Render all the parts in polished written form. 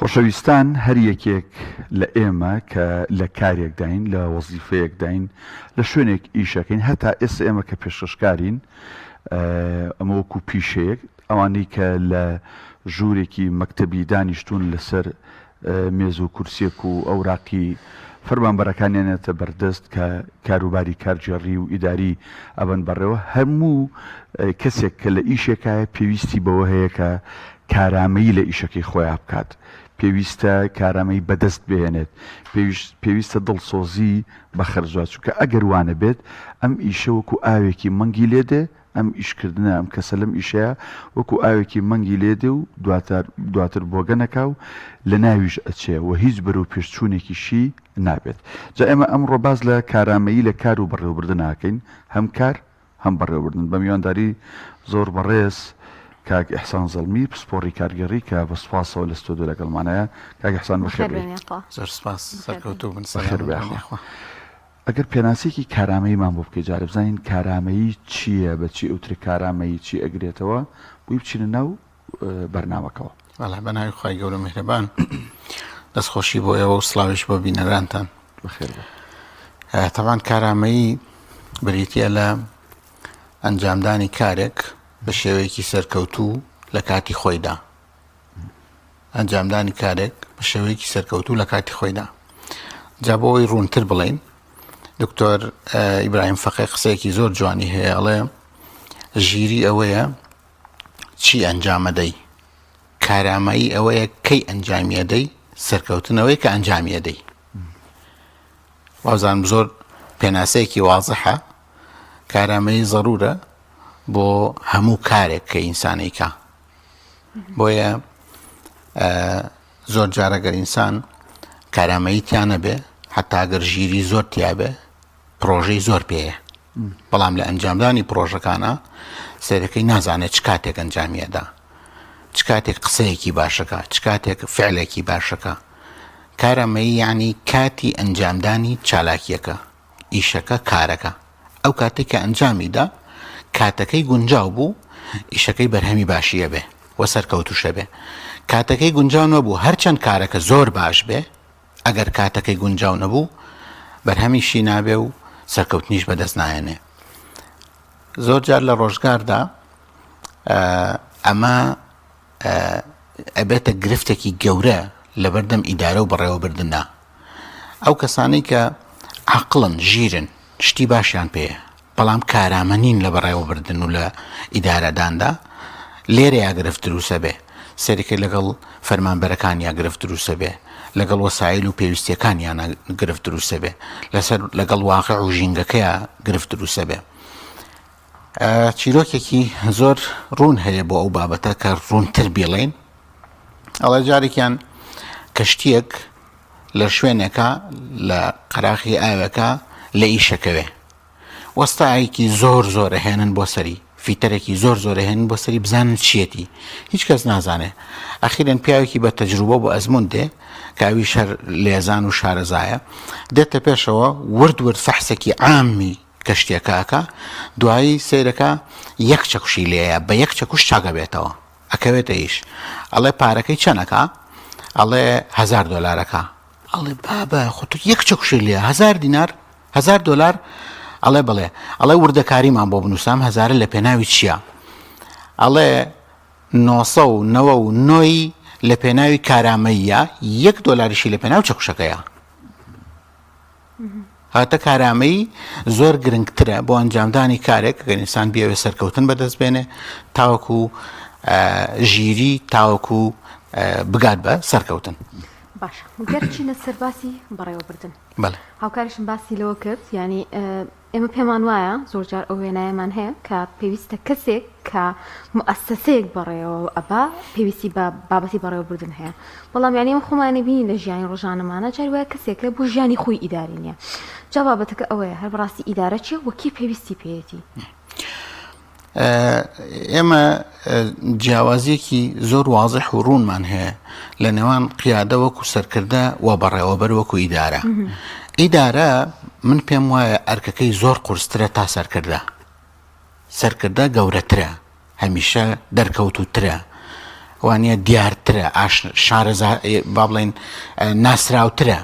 خۆشەویستان هەر یەکێک لە ئێمە کە لە کارێکداین لە وەزیفەیەکداین لە شوێنێک ئیشەکەین هەتا ئێستا ئێمە کە پێشکەشکارین ئەمە وەکو پیشەیەک ئەوانەی کە لە ژوورێکی مەکتەبی دانیشتوون لەسەر مێز و کورسیەک و ئەوراقی فەرمانبەرەکانیانێتە بەردەست کە کاروباری کارگێڕی و ئیداری ئەبەن بەڕێوە هەموو کەسێک کە لە ئیشێکایە پێویستی بەوە هەیە کە کارامەیی لە ئیشەکەی خۆیا بکات، پێویستە کارامەیی بەدەست بهێنێت، پێویستە دڵسۆزی بە خەرج بدات، چونکە ئەگەر وا نەبێت ئەم ئیشە وەکو ئاوێکی مەنگی لێ دێ، ئەم ئیشکردنە، ئەم کەسە لەم ئیشەیا وەکو ئاوێکی مەنگی لێ دێ و دواتر دواتر بۆگەن ئەکا و لە ناویش ئەچێ و هیچ بەرەو پێشچوونێکیشی نابێت. جا ئێمە ئەمڕۆ باس لە کارامەیی لە کار و بەڕێوەبردن ئەکەین، هەم کار هەم بەڕێوەبردن بە میوانداری زۆر بەڕێز کاک ئیحسان زەڵمی پسپۆڕی کارگێڕی کە بە سوپاسەوە لە ستۆدیۆ لەگەڵمانایە. کاک ئیحسان بەخێر بێی. زۆر سپاس، سەرکەوتوو بن. بەخێر بێ یاخوا. ئەگەر پێناسەیەکی کارامەییمان بۆ بکەی جارێ بزانین کارامەیی چییە، بە چی ئەوترێ کارامەیی، چی ئەگرێتەوە، بۆی بچینە ناو بەرنامەکەوە. بەڵێ بە ناوی خوای گەورە میهرەبان. دەستخۆشی بۆ ئێوە و سڵاویش بۆ بینەرانتان. بەخێر بێ. تەبان کارامەیی بریتییە لە ئەنجامدانی کارێک بە شێوەیەکی سەرکەوتوو لە کاتی خۆیدا. ئەنجامدانی کارێک بە شێوەیەکی سەرکەوتوو لە کاتی خۆیدا. جا بۆ ئەوەی ڕوونتر بڵێین دکتۆر ئیبراهیم فەقێ قسەیەکی زۆر جوانی هەیە ئەڵێ ژیری ئەوەیە چی ئەنجامەدەی کارامایی ئەوەیە کەی ئەنجامیەدەی سەرکەوتنەوەی کە ئەنجامیەدەی وازانم زۆر پێناسەیەکی وازحە کارامەیی زەرورە بۆ هەموو کارێک کە ئینسانێکە بۆیە زۆر جارە گەر ئینسان کارامەیی تیا نەبێ حتا گەر ژیری زۆر تیاابێ پرۆژەی زۆر پێەیە بەڵام لە ئەنجامدانی پرۆژەکانە سەیرەکەی نازانێت چ کاتێک ئەنجامیەدا چ کاتێک قسەیەکی باشەکە چ کاتێک فعلێکی باشەکە کارامەیی یعنی کاتی ئەنجامدانی چالاکیەکە ئیشەکە کارەکە ئەو کاتێک کە ئەنجامیدا کاتەکەی گونجاو بوو ئیشەکەی بەرهەمی باشیە بێ و سەرکەوتوشە بێ کاتەکەی گونجاو نەبوو هەرچەند کارەکە زۆر باش بێ ئەگەر کاتەکەی گونجاو نەبوو بەرهەمیشی نابێ و سەرکەوتنیش بەدەست نایەنێ. زۆر جار لە ڕۆژگاردا ئەمە ئەبێتە گرفتێکی گەورە لەبەردەم ئیدارە و بەڕێوەبردندا. ئەو کەسانەی کە عەقڵن، ژیرن، شتی باشیان پێیە، بەڵام کارامە نین لە بەڕێوەبردن و لە ئیدارەداندا، لێرەیا گرفت دروسەبێ، سەیرەکەی لەگەڵ فەرمانبەرەکانیا گرفت دروسەبێ، لەگەڵ وەسایل و پێویستیەکانیانا گرفت دروسەبێ، لەسەر لەگەڵ واقع و ژینگەکەیا گرفت دروسەبێ. چیرۆکێکی زۆر ڕوون هەیە بۆ ئەو بابەتە کە ڕوونتر بیڵێین. ئەڵێ جارێکیان کەشتیەک لە شوێنێکا لە قەراخی ئاوێکا لە ئیشەکەوێ وەستایەکی زۆر زۆر ئەهێنن بۆ سەری فیتەرێکی زۆر زۆر ئەهێنن بۆ سەری بزانن چیەتی هیچ کەس نازانێ ئەخیرەن پیاوێکی بە تەجروبە بۆ ئەزمون دێ کە ئەویش هەر لێزان و شارەزایە دێتە پێشەوە ورد ورد فەحسێکی عامی کەشتیەکە ئەکا دوایی سەیرەکە یەک چەکوشی لێیە بە یەک چەکوش چاکەبێتەوە ئەکەوێتە ئیش ئەڵێ پارەکەی چەند ئەکا ئەڵێ هزار دۆلارەکە ئەڵێ بابە خۆ تۆ یەک چەکوشی لێ هزار دینار هزار دۆلار ئەڵێ بڵێ ئەڵێ وردەکاریمان بۆ بنووسام هزارە لە پێناوی چییە ئەڵێ 999 لە پێناوی کارامەیە یەک دۆلاریشی لە پێناو چەکوشەکەیە هاتە کارامەیی زۆر گرنگترە بۆ ئەنجامدانی کارێک گەر ئینسان بیەوێت سەرکەوتن بەدەست بێنێ تاوەکو ژیری تاوەکو بگات بە سەرکەوتن. باشە گەر بچینە سەر باسی بەڕێوەبردن بەڵێ. هاوکاریشم باسی لەوە کرد یانی ئێمە پێمان وایە زۆر جار ئەو وێنایەمان هەیە کە پێویستە کەسێک کە موئەسەسەیەک بەڕێوە ئەبا پێویستی بە بابەتی بەڕێوەبردن هەیە بەڵام یانی ئێمە خۆمانی بینین لە ژیانی ڕۆژانەمانە جاری وایە کەسێکە بۆ ژیانی خۆی ئیداری نییە جا بابەتەکە ئەوەیە هەر بەڕاستی ئیدارە چیە و کێ پێویستی پێیەتی؟ ئێمە جیاوازیەکی زۆر وازح و ڕوونمان هەیە لە نێوان قیادە وەکو سەرکردە و بەڕێوەبەر وەکو ئیدارە ئیدارە من پێم وایە ئەرکەکەی زۆر قورسترە تا سەرکردە سەرکردە گەورەترە هەمیشە دەرکەوتووترە. وانە دیارترە ئاش شارەزا با بڵێن ناسراوترە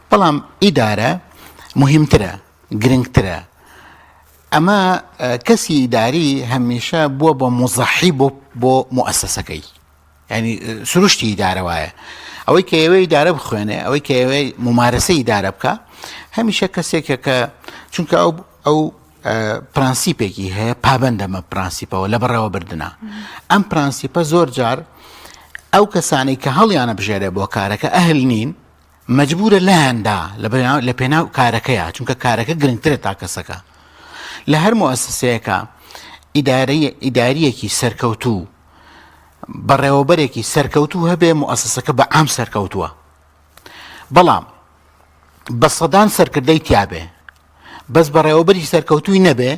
بەڵام ئیدارە مهمترە گرنگترە ئەمە کەسی ئیداری هەمیشە بووە بە موزەحی بۆ بۆ موئەسەسەکەی یعنی سروشتی ئیدارە وایە ئەوەی کە ئێوەی ئیدارە بخوێنێ ئەوەی کە ئێوەی ممارەسە ئیدارە بکە هەمیشە کەسێکە کە چونکە ئەو ئەو پرانسیپێکی هەیە پابندەمە پرانسیپەوە لە بەڕێوەبردنە ئەم پرانسیپە زۆر جار ئەو کەسانی کە هەڵیانە بژێرێ بۆ کارەکە ئەهل نین مەجبورە لایاندا لە پێناو کارەکەیا چونکە کارەکە گرنگترە تا کەسەکە لە هەر موئەسەسەیەکا ئیداریەکی سەرکەوتوو بەڕێوەبەرێکی سەرکەوتوو هەبێ موئەسەسەکە بە عام سەرکەوتووە بەڵام بە سەدان سەرکردەی تیابێ بەس بەڕێوەبەری سەرکەوتووی نەبێ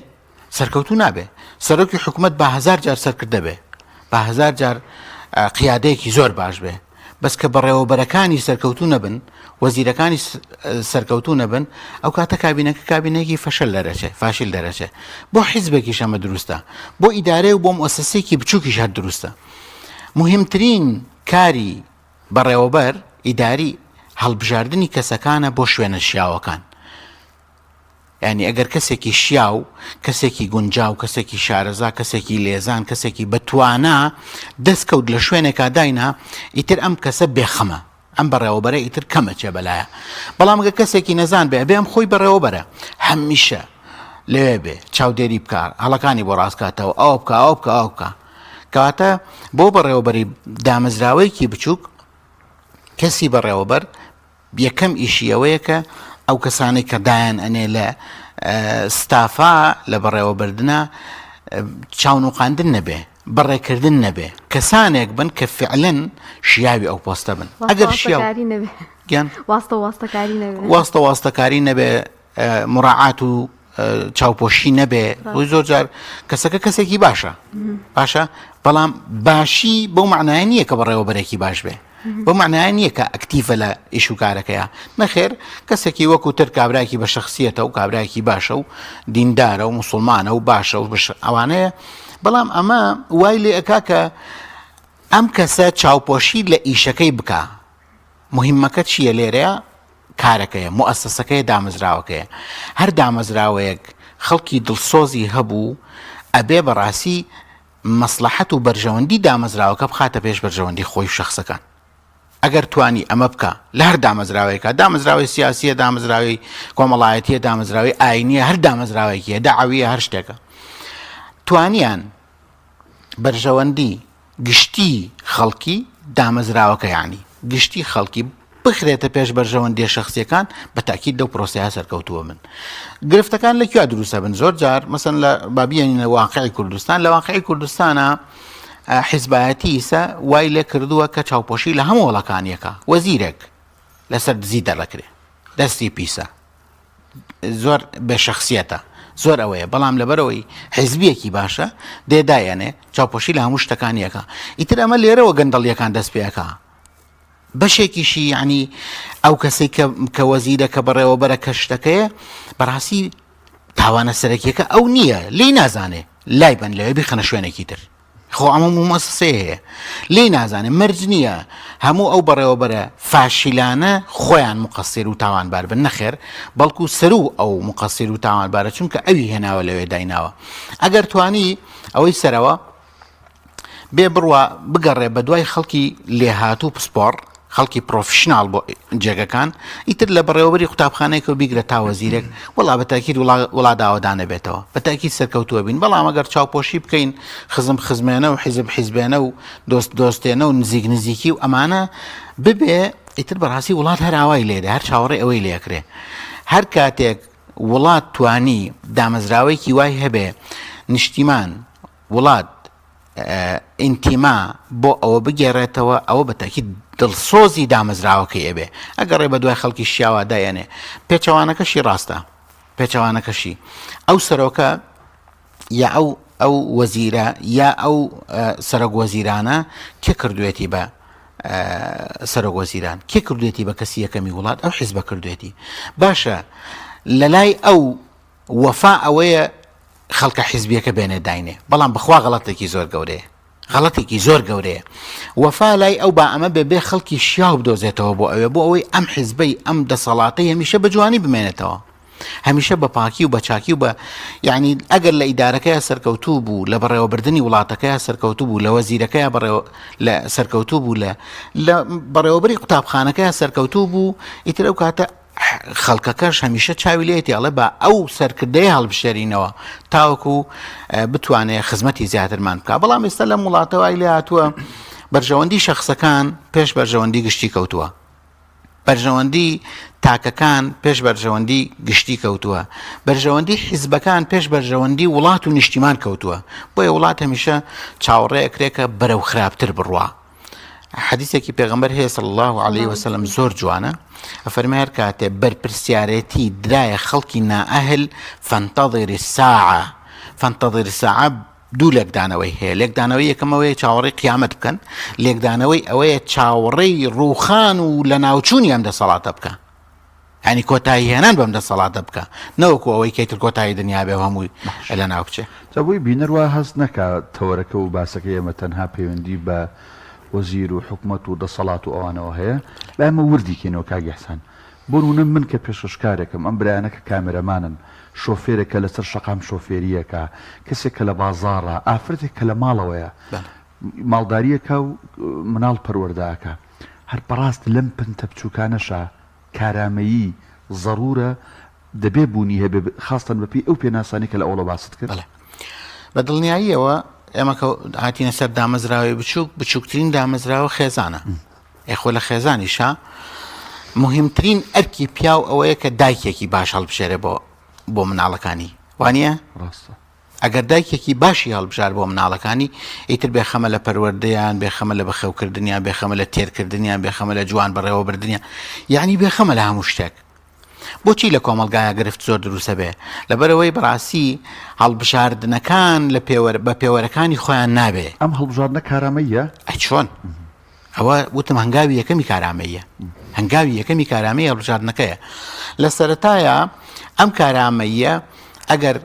سەرکەوتوو نابێ. سەرۆکی حکومەت با هەزار جار سەرکردە بێ، با هەزار جار قیادەیەکی زۆر باش بێ، بەس کە بەڕێوەبەرەکانی سەرکەوتوو نەبن، وەزیرەکانی سەرکەوتوو نەبن، ئەو کاتە کابینەکە کابینەیەکی فەشەل دەرەچێ، فاشیل دەرەچێ. بۆ حیزبێکیش ئەمە دروستە، بۆ ئیدارەیە و بۆ موئەسەسەیەکی بچووکیش هەر دروستە. موهیمترین کاری بەڕێوەبەر، ئیداری، هەڵبژاردنی کەسەکانە بۆ شوێنە شیاوەکان. یانی ئەگەر کەسێکی شیاو، کەسێکی گونجاو، کەسێکی شارەزا، کەسێکی لێزان، کەسێکی بەتوانا دەست کەوت لە شوێنێکا داینا، ئیتر ئەم کەسە بێخەمە، ئەم بەڕێوەبەرە ئیتر کەم ئەچێ بەلایە. بەڵام گەر کەسێکی نەزان بێ، ئەبێ ئەم خۆی بەڕێوەبەرە، هەمیشە لەوێ بێ، چاودێری بکا، هەڵەکانی بۆ ڕاست کاتەوە، ئەوە بکا، ئەوە بکا، ئەوە بکا. کەواتە بۆ بەڕێوەبەری دامەزراوەیەکی بچووک، کەسی بەڕێوەبەر یەکەم ئیشی ئەوەیە کە ئەو کەسانەی کە دایان ئەنێ لە ستافا لە بەڕێوەبردنا چاونوقاندن نەبێ بەڕێکردن نەبێ کەسانێک بن کە فعلەن شیاوی ئەو پۆستە بن ئەگەر شیاو گیان واستە واستەکاری نەبێ واستە واستەکاری نەبێ مراعات و چاوپۆشی نەبێ بۆی زۆر جار کەسەکە کەسێکی باشە باشە بەڵام باشی بەو معنای نییە کە بەڕێوەبەرێکی باش بێ بەو معنای نییە کە ئەکتیڤە لە ئیش و کارەکەیە نەخێر کەسێکی وەکو تر کابراکی بە شخصیەتە و کابراکی باشە و دیندارە و مسلمانە و باشە و بش ئەوانەیە بەڵام ئەمە وای لێ ئەکا کە ئەم کەسە چاوپۆشی لە ئیشەکەی بکە موهیمەکە چییە لێرەیا؟ کارەکەیە، موئەسەسەکەیە، دامەزراوەکەیە. هەر دامەزراوەیەک خەڵکی دڵسۆزی هەبوو، ئەبێ بەڕاستی مەسڵەحەت و بەرژەوەندی دامەزراوەکە بخاتە پێش بەرژەوەندی خۆی و شەخسەکان. ئەگەر توانی ئەمە بکا لە هەر دامەزراوەیەکا، دامەزراوەی سیاسییە، دامەزراوەی کۆمەڵایەتییە، دامەزراوەی ئایینییە، هەر دامەزراوەیەکی هەیە، دەعەوییە، هەر شتێکە، توانیان بەرژەوەندی گشتی خەڵکی دامەزراوەکە یانی گشتی خەڵکی بخرێتە پێش بەرژەوەندیە شەخسیەکان بە تاکید لەو پرۆسەیە سەرکەوتووە من گرفتەکان لە کوێ دروستە بن زۆر جار مەسەن لە بابیێنین لە واقعی کوردستان لە واقعی کوردستانە حیزبایەتی ئیسە وای لێ کردووە کە چاوپۆشی لە هەموو وڵەکانیەکە وەزیرێک لەسەر دزی دەڕەکرێ دەستی پیسە زۆر بێ شەخسیەتە زۆر ئەوەیە بەڵام لەبەرەوەی حیزبیەکی باشە دێ دایەنێ چاوپۆشی لە هەموو شتەکان یەکە ئیتر ئەمە لێرەوە گەندەڵیەکان دەست پێەکە بەشێکیشی یعنی ئەو کەسێک کە کە وەزیرە کە بەڕێوەبەرە کە شتەکەیە بەڕاستی تاوانە سەرەکیەکە ئەو نییە لی نازانێ لای بن لەوێ بیخەنە شوێنێکی تر خۆ ئەمە مومەسەسەی هەیە لێی نازانێ مەرج نییە هەموو ئەو بەڕێوەبەرە فاشیلانە خۆیان مقەسیر و تاوانبار بن نەخێر بەڵکو سەروو ئەو مقەسیر و تاوانبارە چونکە ئەوی هێناوە لەوێ دایناوە ئەگەر توانی ئەوەی سەرەوە بێ بڕوا بگەڕێ بە دوای خەڵکی لێهاتوو پسپۆڕ خەڵکی پرۆفیشناڵ بۆ جێگەکان ئیتر لە بەڕێوەبەری قوتابخانەیەکەوە بیگرە تا وەزیرێک وەڵا بە تاکید وڵا داوەدانەبێتەوە بە تاکید سەرکەوتووە بین بەڵام ئەگەر چاوپۆشی بکەین خزم خزمێنە و حیزب حیزبێنە و دۆست دۆستێنە و نزیک نزیکی و ئەمانە ببێ ئیتر بەڕاستی وڵات هەر ئاوای لێدێ هەر چاوەڕێ ئەوەی لێکرێ هەر کاتێک وڵات توانی دامەزراوەیەکی وای هەبێ نیشتیمان وڵات ئینتیما بۆ ئەوە بگێڕێتەوە، ئەوە بە تەئکید دڵسۆزی دامەزراوەکەی ئەبێ. ئەگەڕێ بە دوای خەڵکی شیاوا دایەنێ. پێچەوانەکەشی ڕاستە. پێچەوانەکەشی. ئەو سەرۆکە یا ئەو ئەو وەزیرە یا ئەو سەرۆک وەزیرانە کێ کردوێتی بە سەرۆک وەزیران کێ کردوێتی بە کەسی یەکەمی وڵات ئەو حیزبە کردوێتی باشە لە لای ئەو وەفا ئەوەیە خەڵکە حیزبیەکە بێنێ داینێ بەڵام بەخوا غەڵەتێکی زۆر گەورەیە. غەڵەتێکی زۆر گەورەیە. وەفا لای ئەو با ئەمە بێ بێ خەڵکی شیاو بدۆزێتەوە بۆ ئەوێ بۆ ئەوەی ئەم حیزبەی ئەم دەسەڵاتەی هەمیشە بە جوانی بمێنێتەوە. هەمیشە بە پاکی و بە چاکی و بە یعنی ئەگەر لە ئیدارەکەی سەرکەوتوو بوو لە بەڕێوەبردننی وڵاتەکەی سەرکەوتوو بوو لە وەزیرەکەی بەڕێوە لە سەرکەوتوو بوو لە لە بەڕێوەبری قوتابخانەکەی سەرکەوتوو بوو ئیتر ئەو کاتە خەڵکەکەش هەمیشە چاوی لێتی ئەڵێ با ئەو سەرکردەیە هەڵبژێرینەوە تاوەکو بتوانێت خزمەتی زیاترمان بکە بەڵام ئێستا لەم وڵاتەوە لێ هاتووە بەرژەوەندی شخصەکان پێش بەرژەوەندی گشتی کەوتووە بەرژەوەندی تاکەکان پێش بەرژەوەندی گشتی کەوتووە بەرژەوەندی حیزبەکان پێش بەرژەوەندی وڵات و نیشتیمان کەوتووە بۆیە وڵات هەمیشە چاوەڕێ ئەکرێکە بەرەو خراپتر بڕوا حەدیسێکی پێغەمبەر هەیە صلی الله علیه وسلم زۆر جوانە ئەفەرمێ هەر کاتێ بەرپرسیارێتی درایە خەڵکی نائەهل فانتظر الساعە فانتظر الساعە دوو لێکدانەوەی هەیە لێکدانەوەی یەکەمەوەی چاوەڕێی قیامەت بکەن لێکدانەوەی ئەوەیە چاوەڕێی ڕووخان و لەناوچوونی ئەم دەسەڵاتە بکە یانی کۆتایی هێنان بەم دەسەڵاتە بکە نەوەکو ئەوەی کەیتر کۆتایی دنیا بێ و هەمووی لەناو بچێ. جا بۆی بینەر وا هەست نەکا تەوەرەکە و باسەکەی ئێمە تەنها پەیوەندی بە وەزیر و حکومەت و دەسەڵات و ئەوانەوە هەیە، با ئێمە وردی کەینەوە کاک ئیحسان. بۆ نموونە من کە پێشکەشکارێکم، ئەم برایانە کە کامێرەمانن، شۆفێرێک کە لەسەر شەقام شۆفێرییەکا، کەسێک کە لە بازاڕە، ئافرەتێک کە لە ماڵەوەیە ماڵدارییەکا و مناڵ پەروەردە ئەکا، هەر بەڕاست لەم پنتە بچووکانەشا کارامەیی زەروورە دەبێ بوونی هەبێ خاستەن بەپێی ئەو پێناسانەی کە لە ئەوڵە باست کرد. بەڵێ بە دڵنیاییەوە ئێمە کە هاتینە سەر دامەزراوەی بچووک بچووکترین دامەزراوە خێزانە ئێ خۆ لە خێزانیشا مهمترین ئەرکی پیاو ئەوەیە کە دایکێکی باش هەڵبژێرێ بۆ بۆ مناڵەکانی وانە ڕاستە. ئەگەر دایکێکی باشی هەڵبژارد بۆ مناڵەکانی، ئیتر بێخەمە لە پەروەردەیان، بێخەمە لە بەخێوکردنیان، بێخەمە لە تێرکردنیان، بێخەمە لە جوان بەڕێوەبردنیان، یەعنی بێخەمە لە هەموو شتێک. بۆچی لە کۆمەڵگایا گرفت زۆر دروستە بێ؟ لەبەرئەوەی بەڕاستی هەڵبژاردنەکان لە پێوەر بە پێوەرەکانی خۆیان نابێ. ئەم هەڵبژاردنە کارامەییە؟ ئەی چۆن؟ ئەوە وتم هەنگاوی یەکەمی کارامەییە. هەنگاوی یەکەمی کارامەیی هەڵبژاردنەکەیە. لە سەرەتایا ئەم کارامەییە ئەگەر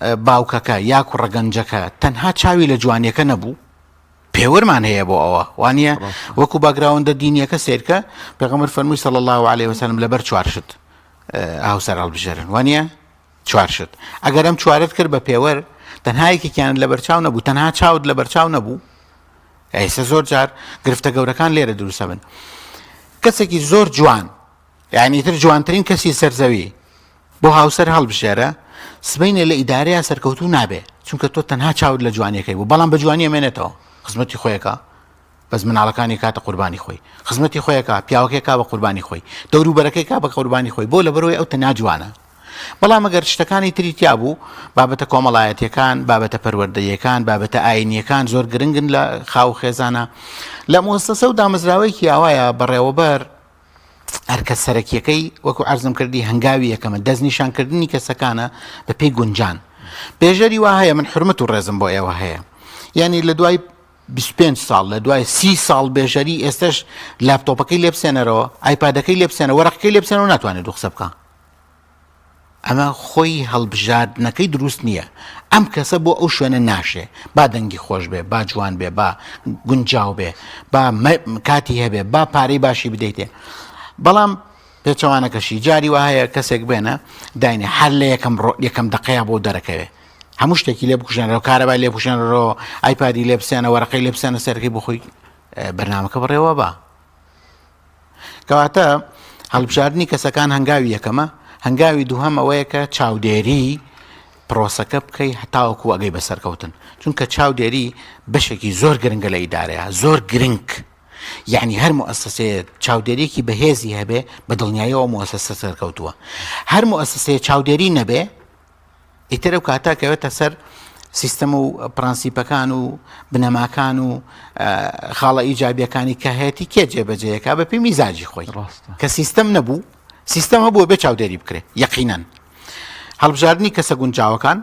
باوکەکە یا کوڕە گەنجەکە تەنها چاوی لە جوانیەکە نەبوو پێوەرمان هەیە بۆ ئەوە وانە وەکو باگراوندە دینیەکە سێرکە پێغەمبەر فەرمووی صلی الله علیه وسلم لەبەر چوارشت هاوسەر هەڵبژێرن وانە چوارشت ئەگەر ئەم چوارت کرد بە پێوەر تەنها یەکێکیان لەبەرچاو نەبوو تەنها چاوت لەبەرچاو نەبوو ئێستا زۆر جار گرفتە گەورەکان لێرە دروستە بن کەسێکی زۆر جوان یانی تر جوانترین کەسی سەر زەوی بۆ هاوسەر هەڵبژێرە سبەینێ لە ئیدارەیە سەرکەوتوو نابێ چونکە تۆ تەنها چاوت لە جوانیەکەی بوو بەڵام بە جوانی ئەمێنێتەوە خزمەتی خۆیەکە بەس مناڵەکانی کاتە قوربانی خۆی خزمەتی خۆیەکە پیاوەکەی کا بە قوربانی خۆی دەوروبەرەکەی کا بە قوربانی خۆی بۆ لەبەرەوەی ئەو تەنها جوانە بەڵام ئەگەر شتەکانی تری تیا بوو بابەتە کۆمەڵایەتیەکان بابەتە پەروەردەیەکان بابەتە ئاینیەکان زۆر گرنگن لە خاو خێزانە لە مۆسەسە و دامەزراوەیەکی ئاوایە بەڕێوەبەر ئەرکە سەرەکیەکەی وەکو عەرزم کردی هەنگاوی یەکەمە دەستنیشانکردنی کەسەکانە بە پێی گونجان بێژەری وا هەیە من حرمەت و ڕێزم بۆ ئێوە هەیە یعنی لە دوای 25 ساڵ لە دوای سی ساڵ بێژەری ئێستش لاپتۆپەکەی لێبسێنەرەوە ئایپادەکەی لێبسێنە وەرەقەکەی لێبسێنەوە ناتوانێت دوو قسە بکە ئەمە خۆی هەڵبژاردنەکەی دروست نییە ئەم کەسە بۆ ئەو شوێنە ناشێ با دەنگی خۆش بێ با جوان بێ با گونجاو بێ با کاتی هەبێ با پارەی باشی بدەیتێ بەڵام پێچەوانەکەشی جاری وا هەیە کەسێک بێنە داینێ هەر لە یەکەم ڕۆ یەکەم دقەیە بۆ دەرەکەوێ هەموو شتێکی لێ بکوژێنەوە کارەبای لێ بکوژێنەرەوە ئایپادی لێ بسێنە وەرەقەی لێ بسێنە سەرەکەی بخۆی بەرنمەکە بڕێوە بە کەواتە هەڵبژاردنی کەسەکان هەنگاوی یەکەمە، هەنگاوی دووهەم ئەوەیە کە چاودێری پرۆسەکە بکەی هەتاوەکو ئەگەی بە سەرکەوتن چونکە چاودێری بەشێکی زۆر گرنگە لە ئیدارەیە زۆر گرنگ یعنی هەر موئەسەسەیە چاودێریەکی بەهێزی هەبێ بە دڵنیاییەوە موئەسەسە سەرکەوتووە هەر موئەسەسەیە چاودێری نەبێ ئیتر ئەو کاتە کەوێتە سەر سیستەم و پرەنسیپەکان و بنەماکان و خاڵە ئیجابیەکانی کە هەیەی کێ جێبەجێیەکە بە پێی میزاجی خۆی ڕاستە کە سیستەم نەبوو سیستەم هەبووە بێ چاودێری بکرێ یەقینەن هەڵبژاردنی کەسە گونجاوەکان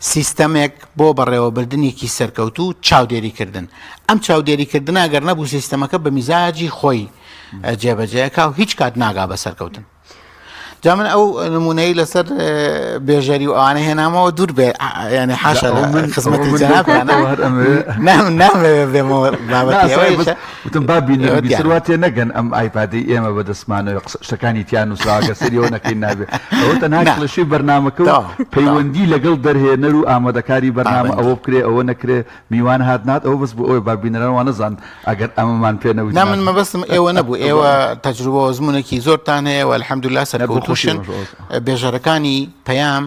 سیستەمێک بۆ بەڕێوەبردنێکی سەرکەوتوو چاودێریکردن ئەم چاودێریکردنە گەر نەبوو سیستەمەکە بە میزاجی خۆی جێبەجێەکە و هیچ کات ناگا بە سەرکەوتن. جا من ئەو نمونەی لەسەر بێژەری و ئەوانە هێنامەوە دوور بێ یعنی حاشا لە من خزمەتی من جەنابتانە هەر ئەمەوێ نام نامەوێ بێمەوە بابەتی ئەوەیش وتم با بینەر ئەوە بیسەر دیارە. وا تێ نەگەن ئەم ئایپادەی ئێمە بەدەستمانەوە قسە شتەکانی تیا نووسراوە گەر سەیری ئەوە نەکەین نابێ ئەوە تەنها نا کڵێشەی بەرنامەکە و تەواو تەواو پەیوەندی لەگەڵ دەرهێنەر و ئامادەکاری بەرنامە پابەندی ئەوە بکرێ ئەوە نەکرێ میوان هات نات ئەوە بەس بۆ ئەوەی با بینەران وا نەزانن ئەگەر ئەمەمان پێ نەوت نا من نابێ مەبەستم ئێوە نەبوو ئێوە تەجروبە و ئەزموونێکی زۆرتان هەیە و الحمدلله نا بۆ خۆشی سەرکەوتووشن ئێمەش ئەوە. بێژەرەکانی پەیام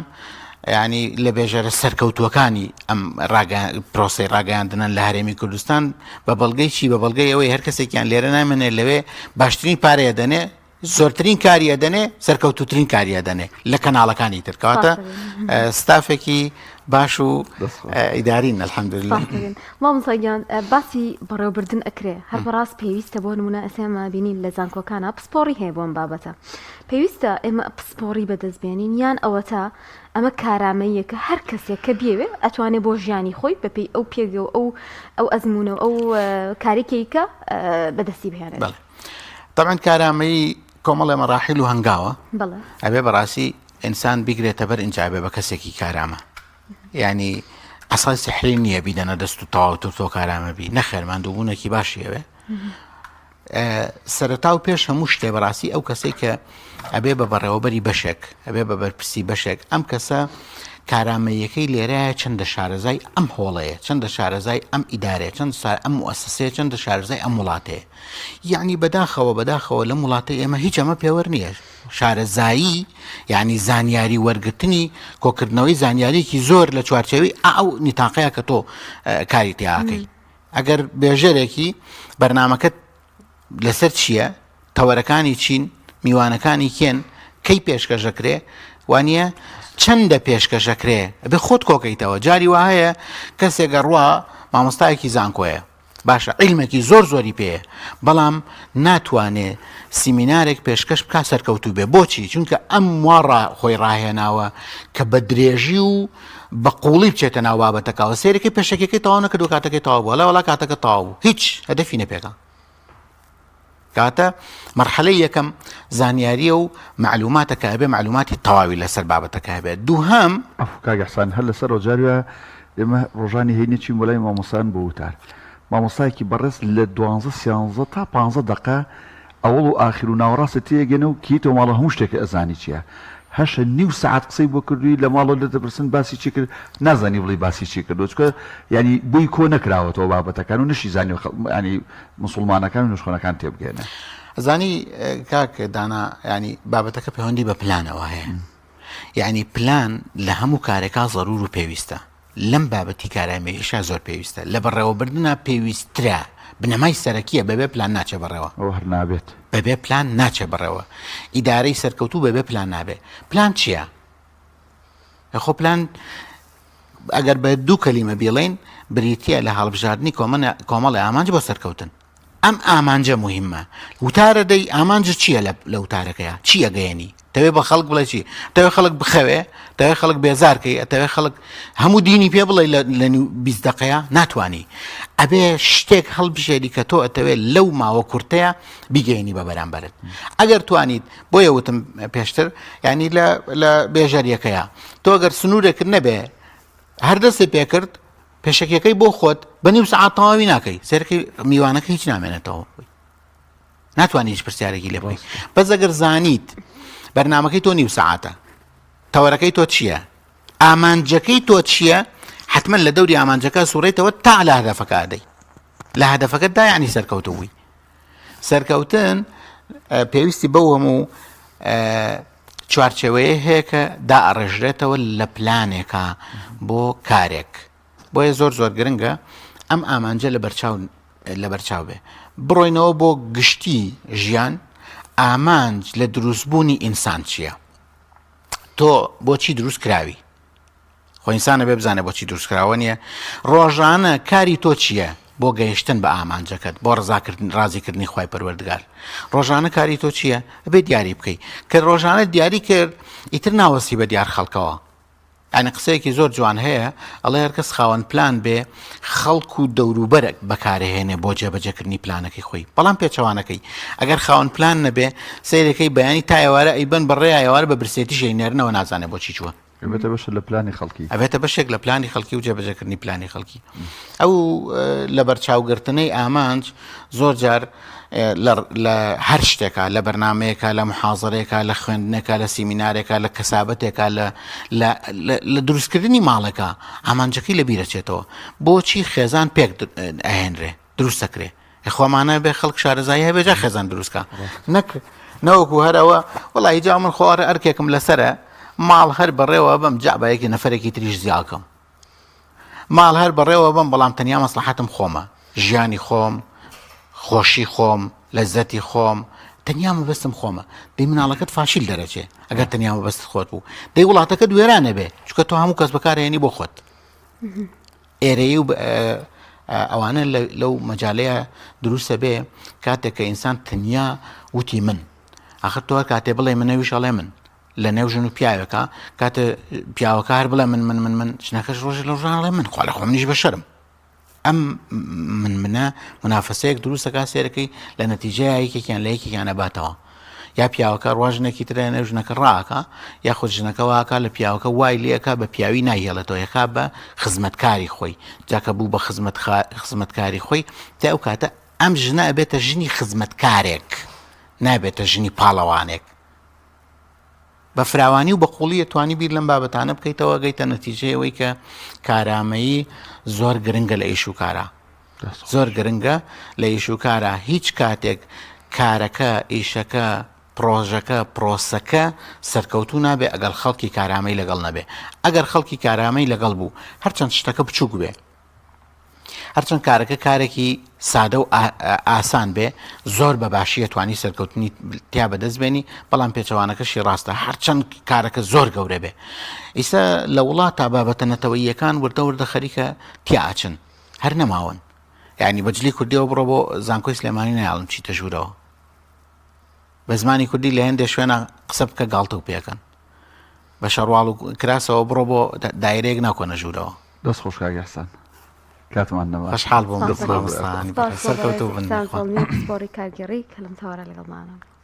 یعنی لە بێژەرە سەرکەوتووەکانی ئەم ڕاگە- پرۆسەی ڕاگەیاندنن لە هەرێمی کوردستان بە بەڵگەی چی بە بەڵگەی ئەوەی هەر کەسێکیان لێرە نامێنێ لەوێ باشترین پارەیە دەنێ زۆرترین کاری ئەدەنێ سەرکەوتوترین کاری ئەدەنێ لە کەناڵەکانی تر کەواتە ستافێکی باش و ئیدارین الحمدلله مامۆستا گیان باسی بەڕێوەبردن ئەکرێ هەر بەڕاست پێویستە بۆ نمونە ئەسێ ئێمە بینین لە زانکۆکانە پسپۆڕی هەیە بۆ ئەم بابەتە پێویستە ئێمە پسپۆڕی بەدەست بێنین یان ئەوەتا ئەمە کارامەییەکە هەر کەسێک کە بیەوێ ئەتوانێ بۆ ژیانی خۆی بەپێی ئەو پێگە و ئەو ئەو ئەزمونە و ئەو کارێکەی کە بەدەستی بهێنێت. بەڵێ تەبعەن کارامەیی کۆمەڵێ مەراحیل و هەنگاوە بەڵێ. ئەبێ بەڕاستی ئینسان بیگرێتە بەر ئینجا ئەبێ بە کەسێکی کارامە یعنی عەسای سحری نییە بیدەنە دەست و تەواو تۆ تۆ کارامە بی نەخێر ماندووبوونێکی باشی ئەوێ سەرەتا و پێش هەموو شتێ بەڕاستی ئەو کەسێک کە ئەبێ بە بەڕێوەبەری بەشێک ئەبێ بە بەرپرسی بەشێک ئەم کەسە کارامەییەکەی لێرەیە چەندە شارەزای ئەم هۆڵەیە چەندە شارەزای ئەم ئیدارەیە چەند سار ئەم موئەسەسەیە چەندە شارەزای ئەم وڵاتەیە یعنی بەداخەوە بەداخەوە لەم وڵاتەی ئێمە هیچ ئەمە پێوەر نییە شارەزایی یعنی زانیاری وەرگرتنی کۆکردنەوەی زانیاریکی زۆر لە چوارچێوی ئەو نیتاقەیە کە تۆ کاری تیاکەی ئەگەر بێژەرێکی بەرنمەکەت لەسەر چییە؟ تەوەرەکانی چین؟ میوانەکانی کێن؟ کەی پێشکەش دەکرێ؟ وانییە؟ چەندە پێشکەش دەکرێ؟ ئەبێ خۆت کۆکەیتەوە. جاری وا هەیە کەسێک ئەڕوا مامۆستایەکی زانکۆیە، باشە عیلمێکی زۆر زۆری پێیە، بەڵام ناتوانێ سیمینارێک پێشکەش بکا سەرکەوتوو بێ. بۆچی؟ چونکە ئەم وا ڕا خۆی ڕاهێناوە کە بە درێژی و بە قوڵی بچێتە ناو بابەتەکەوە. سەیرەکەی پێشەکیەکەی تەواو نەکردووە کاتەکەی تەواو بوو. ئەڵێ وەڵا کاتەکە تەواو بوو. هیچ هەدەفی نەپێکا. کەواتە مەرحەلەی یەکەم زانیاریە و مەعلوماتە کە ئەبێ مەعلوماتی تەواوی لەسەر بابەتەکە هەبێت. دووهەم. عەفو کاک ئیحسان هەر لەسەرەوە جاری وایە ئێمە ڕۆژانی هەینی چین بۆ لای مامۆستایان بۆ وتار مامۆستایەکی بەڕێز لە دوانزە سیانزە تا پانزە دەقە ئەوەڵ و ئاخیر و ناوەڕاستت تێئەگەنێ و کێیتەوە ماڵەوە هەموو شتێکت ئەزانی چیە هەشە نیو سەعات قسەی بۆ کردووی لە ماڵەوە لێت دەپرسن باسی چی کرد نازانی بڵێی باسی چی کردووە چونکە یانی بۆی کۆ نەکراوەتەوە بابەتەکان و نەشی زانیوە خەڵ یانی موسڵمانەکان و نوێژخوانەکان تێبگەیەنێ. ئەزانی کاک دانا یانی بابەتەکە پەیوەندی بە پلانەوە هەیە یعنی پلان لە هەموو کارێکا زەرور و پێویستە لەم بابەتی کارامەییشا زۆر پێویستە لە بەڕێوەبردنا پێویسترە بنەمای سەرەکیە بەبێ پلان ناچێ بەڕێوە ئەوە هەر نابێت. بەبێ پلان ناچێ بەڕێوە ئیدارەی سەرکەوتوو بەبێ پلان نابێ پلان چییە؟ خۆ پلان ئەگەر بە دوو کەلیمە بیڵێین بریتییە لە هەڵبژاردنی کۆمەڵی ئامانج بۆ سەرکەوتن. ئەم ئامانجە موهیمە. وتارە دەی ئامانجت چییە لە وتارەکەیا؟ چی ئەگەیەنی؟ تەوێ بە خەڵک بڵێ چی؟ تەوێ خەڵک بخەوێ؟ تەوێ خەڵک بێزار کەی؟ ئەتەوێ خەڵک هەموو دینی پێ بڵێ لە نیو 20 دەقەیە؟ ناتوانی. ئەبێ شتێک هەڵبژێری کە تۆ ئەتەوێ لەو ماوە کورتەیە بیگەیەنی بە بەرامبەرت. ئەگەر توانیت بۆیە وتم پێشتر یعنی لە لە بێژەریەکەیە تۆ گەر سنوورێکت نەبێ هەر دەستی پێکرد پێشەکیەکەی بۆ خۆت بە نیو سەعات تەواوی ناکەی سەرەکەی میوانەکە هیچ نامێنێتەوە ناتوانانی هیچ پرسیارێکی لێ بکەی بەس ئەگەر زانیت بەرنمەکەی تۆ نیو سەعاتە تەوەرەکەی تۆ چییە ئامانجەکەی تۆ چییە حتمما لە دەوری ئامانجەکە سوڕیتەوە تا لە هەدەفەکە ئەدەی لە هەدەفەکەدا یعنی سەرکەوتوو بووی سەرکەوتن پێویستی بەو هەموو چوارچێوەیە هەیە کە دائەڕێژرێتەوە لە پلانێکا بۆ کارێک بۆیە زۆر زۆر گرنگە ئەم ئامانجە لە بەرچاو لە بەرچاو بێ بڕۆینەوە بۆ گشتی ژیان ئامانج لە دروستبوونی ئینسان چییە؟ تۆ بۆچی دروست کراوی؟ خۆ ئینسان ئەبێ بزانێ بۆچی دروست کراوە نییە ڕۆژانە کاری تۆ چییە بۆ گەیشتن بە ئامانجەکەت بۆ ڕزاکردن ڕازیکردنی خوای پەروەردگار ڕۆژانە کاری تۆ چییە ئەبێ دیاری بکەی کە ڕۆژانە دیاری کرد ئیتر ناوەستی بە دیار خەڵکەوە. یانی قسەیەکی زۆر جوان هەیە ئەڵێ هەرکەس خاوەن پلان بێ خەڵک و دەوروبەرەک بەکارهێنێ بۆ جێبەجێکردنی پلانەکەی خۆی بەڵام پێچەوانەکەی ئەگەر خاوەن پلان نەبێ سەیرەکەی بەیانی تا ئێوارە ئەیبەن بەڕێیا ئێوارە بە برسێتیش ئەینێرنەوە نازانێ بۆچی چووە. ئەبێتە بەشێک لە پلانی خەڵکی. ئەبێتە بەشێک لە پلانی خەڵکی و جێبەجێکردنی پلانی خەڵکی. ئەو لەبەرچاوگرتنەی ئامانج زۆر جار لە هەر شتێکا لە بەرنمەیەکە لە محازرەیەکە لە خوێندنێکە لە سیمینارێکە لە کەسابەتێکە لە لە دروستکردنی ماڵێکە ئامانجەکەی لە بیرەچێتەوە بۆچی خێزان پێک ئەهێنرێ دروست دەکرێ خۆمانە بێ خەڵک شارەزایی هەبێ جا خێزان دروستکە نەک نەوەکو هەرەوە وڵی جا من خۆڕ ئەرکێکم لەسرە ماڵ هەر بەڕێوە بم جابایەکی نەفرێکی تریش زیاکەم ماڵ هەر بەڕێوە بم بەڵام تەنیا مەسڵەحەتم خۆمە ژیانی خۆم خۆشی خۆم لەزەتی خۆم تەنیا مەبەستم خۆمە دەی مناڵەکەت فاشیل دەرەچێ ئەگەر تەنیا مەبەست خۆت بوو دەی وڵاتەکەت وێرانە بێ چونکە تۆ هەموو کەس بەکارهێنی بۆ خۆت ئێرەی و ئەوانە لەو مەجالەیە دروستە بێ کاتێک کە ئینسان تەنیا وتی من آخر تۆ کاتێ بڵێ منەویش ئەڵێ من لە نێو ژن و پیاوێکا کاتێ پیاوەکە هەر بڵێ من من من من ژنەکەش ڕۆژێ لە ڕۆژان ئەڵێ من خوا لە خۆ منیش بەشەرم ئەم من منە منافەسەیەک دروستەکە سێرەکەی لە نەتیجەیە یەکێکیان لە یەکێکیان ئەباتەوە یا پیاوەکە ڕوا ژنێکی ترە نێو ژنەکە ڕاکە یاخود ژنەکە واکە لە پیاوەکە وای لەکە بە پیاوی ناهێڵێتەوە یەکا بە خزمەتکاری خۆی جاکە بوو بە خزمەت خزمەتکاری خۆی تا ئەو کاتە ئەم ژنە ئەبێتە ژنی خزمەتکارێک نابێتە ژنی پاڵەوانێک بە فراوانی و بە قوڵی ئەتوانی بیر لەم بابەتانە بکەیتەوە گەیتە نەتیجەی ئەوەی کە کارامەیی زۆر گرنگە لە ئیش و کارا زۆر گرنگە لە ئیش و کارا هیچ کاتێک کارەکە ئیشەکە پرۆژەکە پرۆسەکە سەرکەوتوو نابێ ئەگەر خەڵکی کارامەی لەگەڵ نەبێ ئەگەر خەڵکی کارامەی لەگەڵ بوو هەرچەند شتەکە بچووک بێ هەرچەند کارەکە کارێکی سادە و ئاسان بێ زۆر بە باشی ئەتوانی سەرکەوتنی تیا بەدەست بێنی بەڵام پێچەوانەکەشی ڕاستە هەرچەند کارەکە زۆر گەورە بێ ئیستا لە وڵات تا بابەتە نەتەوەییەکان وردە وردە خەریکە تیا ئەچن هەر نەماون یعنی بەجلی کوردیەوە بڕۆ بۆ زانکۆی سلێمانی نایڵم چیتە ژوورەوە بە زمانی کوردی لە هێندێ شوێنە قسە بکە گاڵتە و پێکەن بە شەڕواڵ و کراسەوە بڕۆ بۆ دایرەیەک ناکۆنە ژوورەوە. دەست خۆش کاک ئیحسان کاتمان نەما. خۆشحاڵ بووم دەست خۆش مامۆستا سوپاس بۆ سەرکەوتوو بەڕێز بن ئیحسان یاخوا. زەڵمی پسپۆڕی کارگێڕی کە لەم تەوەرە لەگەڵمانە.